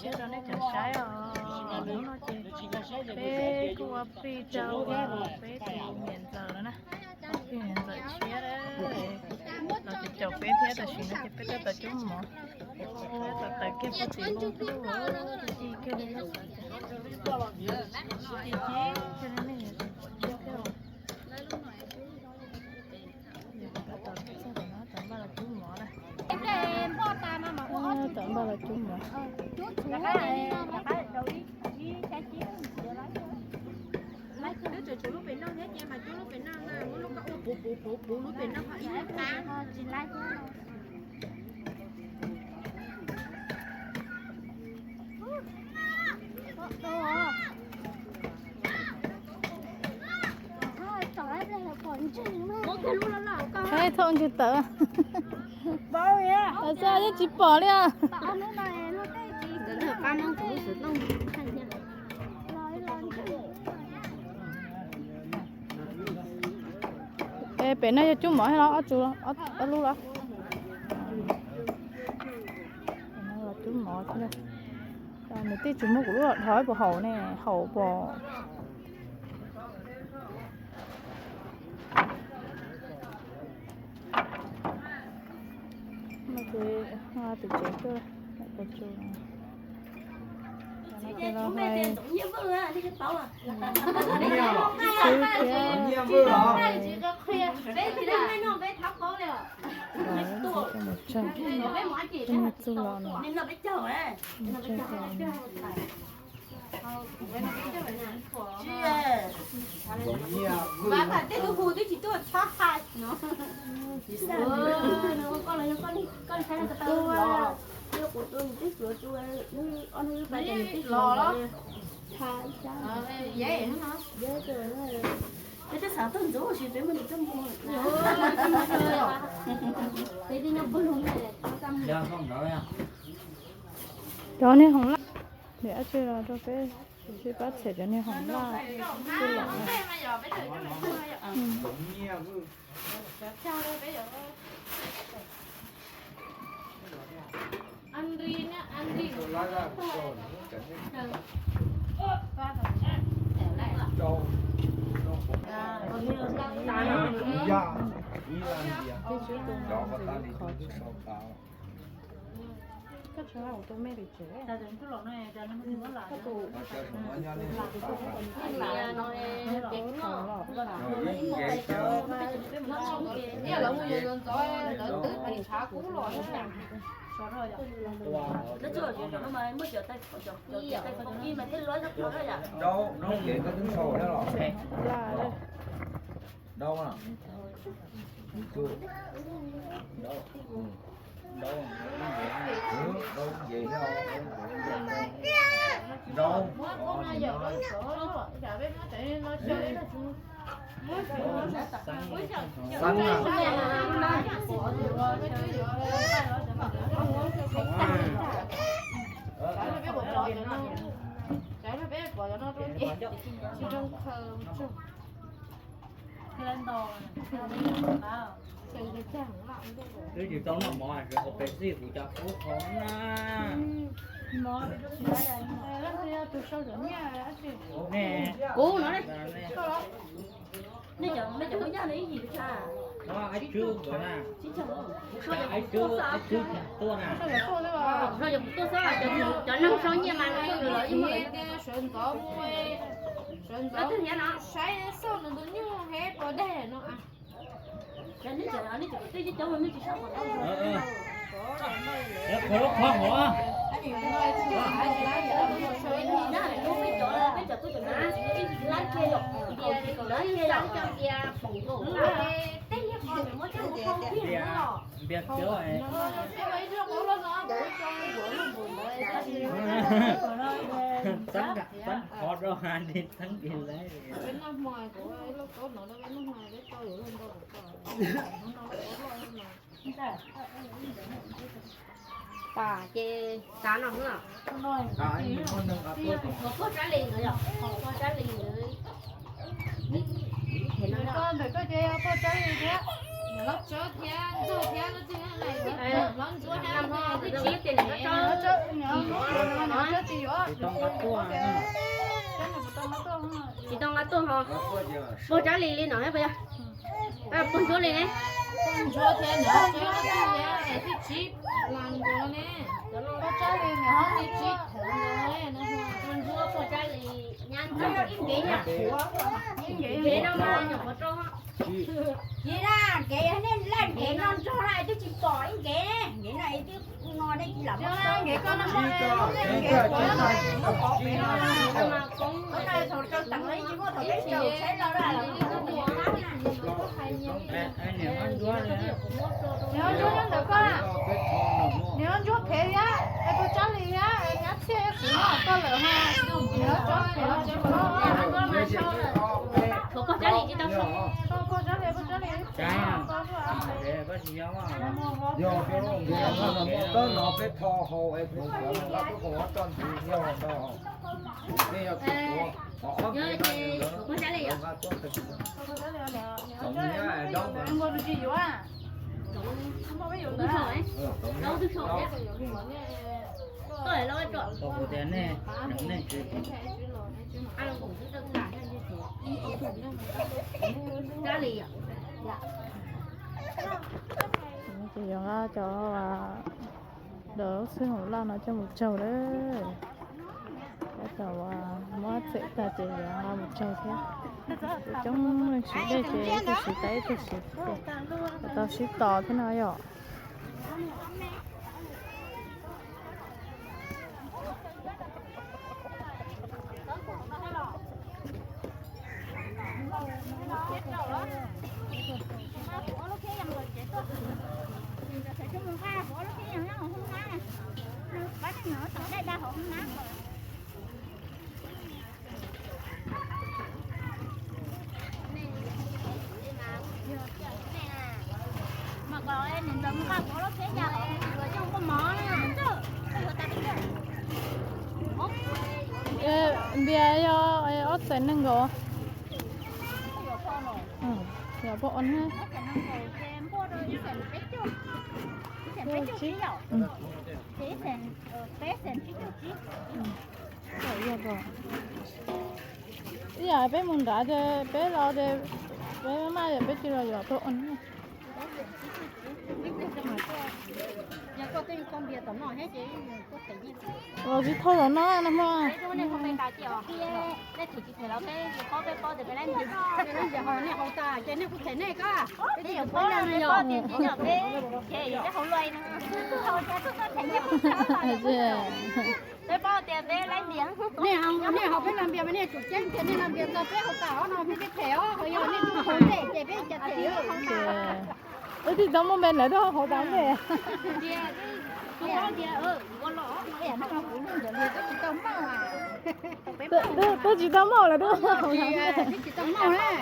Siab rau nej tseem saib os, hnub no ces peb kuj ua plig rau peb tus niam ntxawm lawm na. Ua plig niam ntxawm tshiab los ces caum peb thiab, tam sim no ces peb rau tom cub mov, rau tom tawm kiag puag tim npoo dub, ci kiag li. Ci ci kiag li nej, tsis pom ntsuab thiab. Tom npaj los cub mov na. Tom npaj los cub mov. Qheb thauj ntswg tawm. Tawm xwb yeej tsis pom li os. Pem no yog cub mov los ob tsu, ob lub los. Cub mov thiab. Nws twb tsis muab kuv lub los dhos, puas haum ne, haum pom. Tus tsev tuaj, tus tsev. Cov niag hoom laj, niam dab tsi los rau peb sib pab txhem cov niag hoom laj twb los. Twb tsis tau noj mov, hauv pes xij kuv cov kub qhov na. Kuv no, nej cov, nej cov muaj yaj no ib yim tsa. Ib tswb na. Ib tswb, ib tswb tuaj na. Kuv cov neeg sau nyiaj mas no lawv ib muag sawv ntxov mus, sawv ntxov saib xauj nws tus nyuj hev puas dej no. Qhov lub qhov hov. Npias kiag. Txab qhov rau ha li txab li lawm. Tas ces tas no xwb. Pog Tsab Lis ntawd yom, pog Tsab Lis ntawd. Ntawm koj ces yog pog Tsab Lis thiab, Hlob Tsawb thiab Ntxawg thiab, Hlob Ntxawg thiab, Hlob Tsawb, Hlob Tsawb, Hlob Tsawb, Tsis tau nqa tuaj ho. Puag Tsab Lis li no puas yog? Puag Ntsuab li ne? Puag Tsab Lis nyab ntxawg ib nkev nyab, nkev no mas nyuam qhuav rau. Nkev na, nkev nej laj nkev no nrog na twb tsis pom ib nkev, nkev no twb no nej tsis lam nkev koj no. Thaum rau teem los tsis muaj thaum peb tsaus tsheb los. Niam Ntsuab ntawm koj, niam Ntsuab phem thiab es Puag Tsab Lis thiab nyab txhiaj ib xiv no koj lawm ho. Niam Ntsuab phem los tsis muaj. Puag Tsab Lis, Puag Tsab Lis. Yog, yog, no peb tho hau es kuv tub qhov toj ntxiv yog no. Nej yog tsis tuav, qhov ob nkev no yog lawv nqa tuaj qhia kuv. Tsis yuav. Kuv tias nej, nej tsis Ces yuav nqa cov lawv xwb hauv laj no coj mus tsaug lawm. Cov muab txham tag ces yuav nqa mus tsaug thiab. Ces coob leej siv dej ces ib tug siv tas ib tug siv, tau sib tos thiab no yom. Npias yog ob txhais nees nkaum. Yog poj os na. Ib yam peb mus nrad ces peb los ces peb maj maj ces peb cia li los yuav poj os na. Los tsis thauj los no nag hmo. Nej haus peb laj npias mas nej tsum ceeb tias nej laj npias txog peb hauv tas os no peb phem os, yog nej tub hauv ntej ces peb cas them. Wb tsis tau muaj npe lawv tub hauv tas ntej. Twb tsis tau muaj lawv tub hauv tas ntej.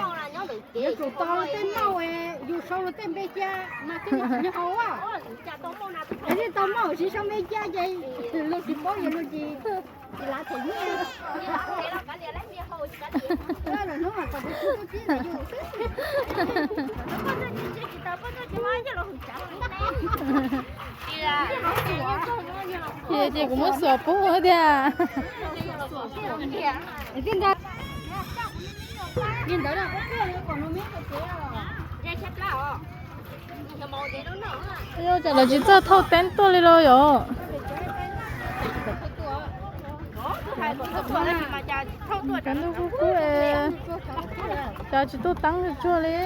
Yuav tsum tau tej mauj, yus sau luag tej npe cia mas thiaj li tsis nyob hauv. Yog tsis tau mauj siv sau npe cia ces luag tsis paub yog luag tsis, tsis lav them nyiaj. Lwm hnub mas kom tus tub tib ntawm yus xwb. Ces kuv muab xuas pub tiag. Li ntawd na, kuv kuj yuav kom no me. Yog cas lawv tsis txawj thauj teeb tuaj li los yom? Cov ntuj kub kub, cov tsis tuaj teeb tsuag li.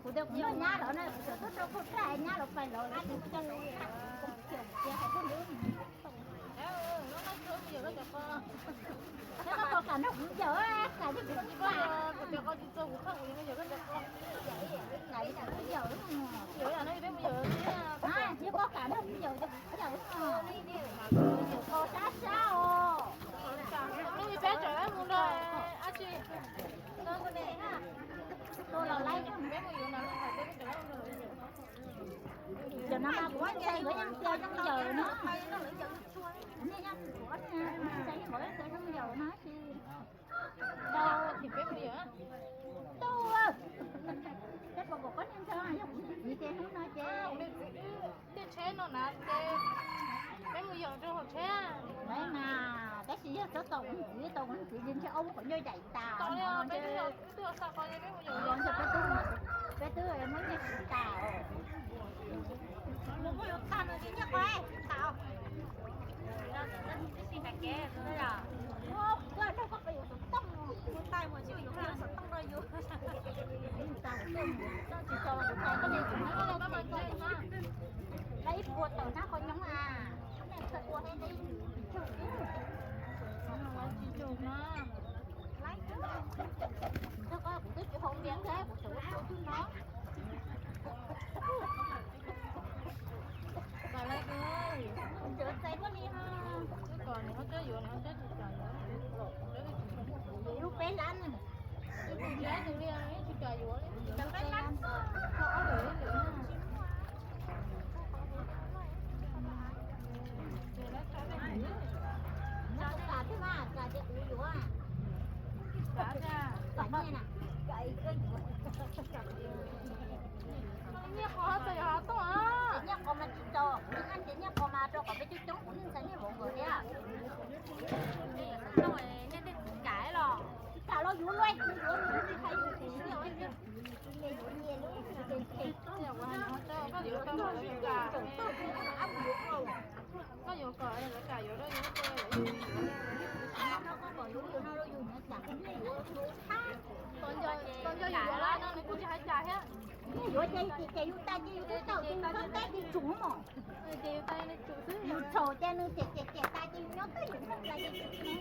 Kuv tias kuv muaj nyab lawm na, kuv tuaj rau kuv nyab lawv pais lawm. Koj kam nrog kuv yawm, kam Cov no mas kuv ntshai nkawd yeej xyaw zoo yawm no. Kuv ntshai nkawd xyaw zoo yawm no tab sis tau. Tsis peb mus yawm. Tau. Peb puas pom koj niag ntxhais yog kuv niag txiv ces hnub no ces tej tsheb no na ces peb mus yawm rau hauv tsheb. Mas tab sis yog txhob tos kuv niag txiv, tos kuv niag txiv ces ntshe ob lub qhov ncauj yaim tas. Peb twb muab nyiaj siv tas. Ib puas tawm hnab qhov nyob a. Tsis tsum no. Kuv twb tsis haus npias thiab, kuv tseem ua su twb no. Txawm txais koj li ho. Twb kom nws ho txawj yuav, nws ho txawj tsis kam yuav. Lub peb lab ne. Tsis kam yuav li. Tau peb lab. Tau ob lwm li lwm na. Nyob tus kam thiab mas, kam ces kuv yuav. Kam nyiaj na. Nyiaj qos txawm yog hav toj. Nyiaj qos mas tsis tau, kuv yeej hais tias nyiaj qos mas rau kom peb coob coob, kuv yeej ntshai nyiaj vauv nkawd thiab. Nyiaj tej tsis kam los. Tsis kam los yuav luaj, yuav luaj tsis hais yus. Koj yuav kom lawv kam yuav rau yus. Koj nco yus yuav lawm no nws kuj tsis hais cas thiab. Yuav ces ces yus tas ces yus twb tau ces yus nrog teb ces tsum mos. Ces yus tas nws tsum xwb, yus txhaum ces nws cem cem cem tas ces yus nyob twb yus nrog tas ces tsum.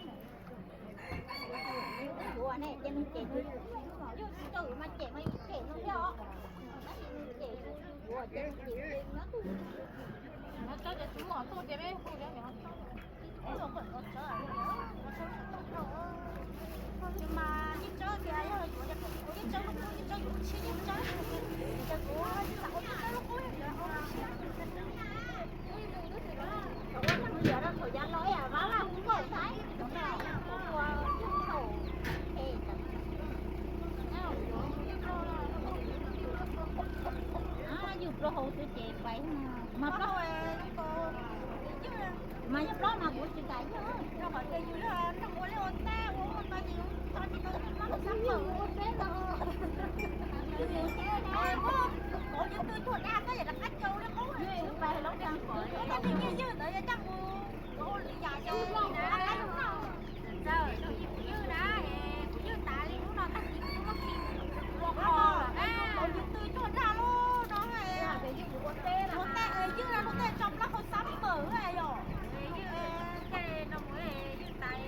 Yuav ne ces nws cem yus, yus tsis tau yus mas cem mas yus cem no thiab os. Tab sis nws cem yus, yus yuav ces nws cem yus ces nyob twb yus. Nyob tsob ces tsum mos tuaj ces peb hu cov niam ho tsob. Mas ib tsob tias yog yuav, ib tsob lub qub, ib tsob yus tsis ib tsob. Ces kuv tsis xav ua ib tsob lub qub, yog yuav ua lub siab. Thaum ua neeg yog rau thaum yav los ib yam vab laj kuv nkaum xaiv, thaum no kuv ua thaum es tawm. Yus plaub hau xwb ces pais mas plaub, mas yog plaub mas kuv tsis kam yog, rau qhov tias yus yog neeg ua liaj ua teb ua ua no ces yus tso tsis tau yus plaub hau sab plaws. Kuv yus twg tuag dab koj yam rov qab caw li qub. Yus pais lub, yus twg tuag dab, yus ywg ntawd yog caj mus ua li yam ces ua qab yus noj. Txawm kuv ywg na, kuv ywg tas li hnub no tag kis kuv muab khi ua qho. Kuv yus twg tuag dab lub no, luag tej ywg na, luag tej tso plaub hau sab plaws yom. Ywg no mus ywg tas,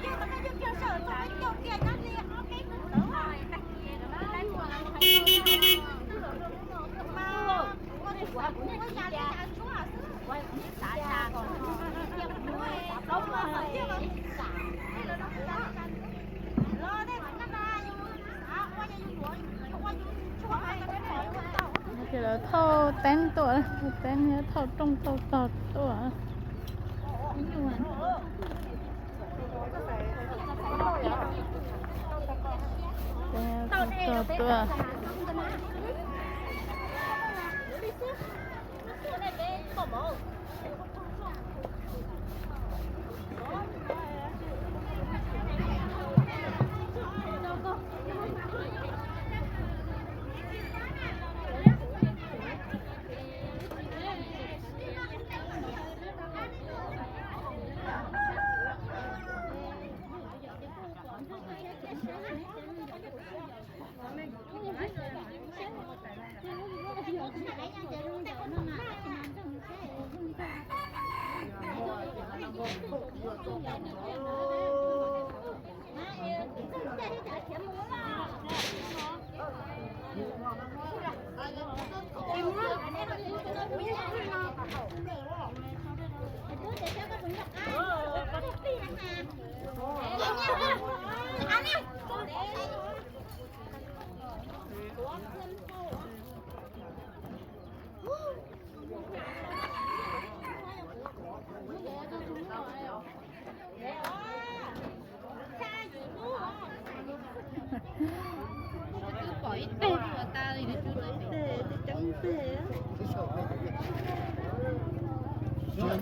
ywg no ywg kiag sawm txog caum kiag nyob li ob peb hnub ntawd. Ces lawv thauj teeb tuaj, teeb thiab thauj rooj thauj tog tuaj. Tog tuaj.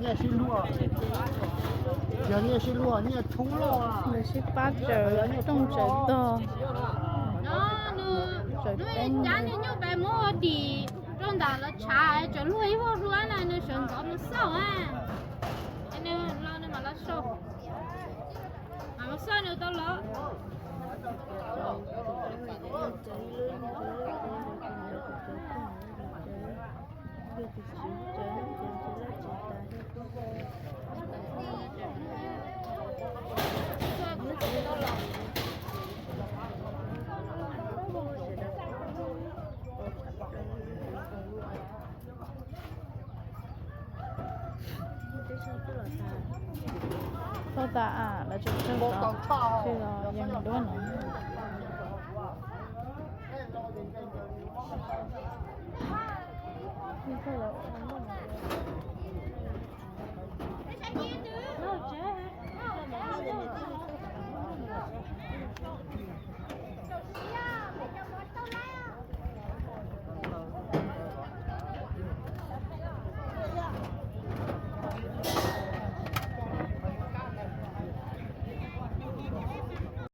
Nyiaj sib luag, nyiaj sib luag, nyiaj thoob loj. Nws sib pab tsaws rooj tsaws tog, tsaws teeb. Cab niag nyuj pes muab ua dim rau ntawm lawv tshav, tsaws luag ib vuag hlua na, nws sawv ntxov mus xauj na. Nws los nws mam los sau, mam mus xauj nws tau los. Tau tas lawv tseem tsis los yees duab no.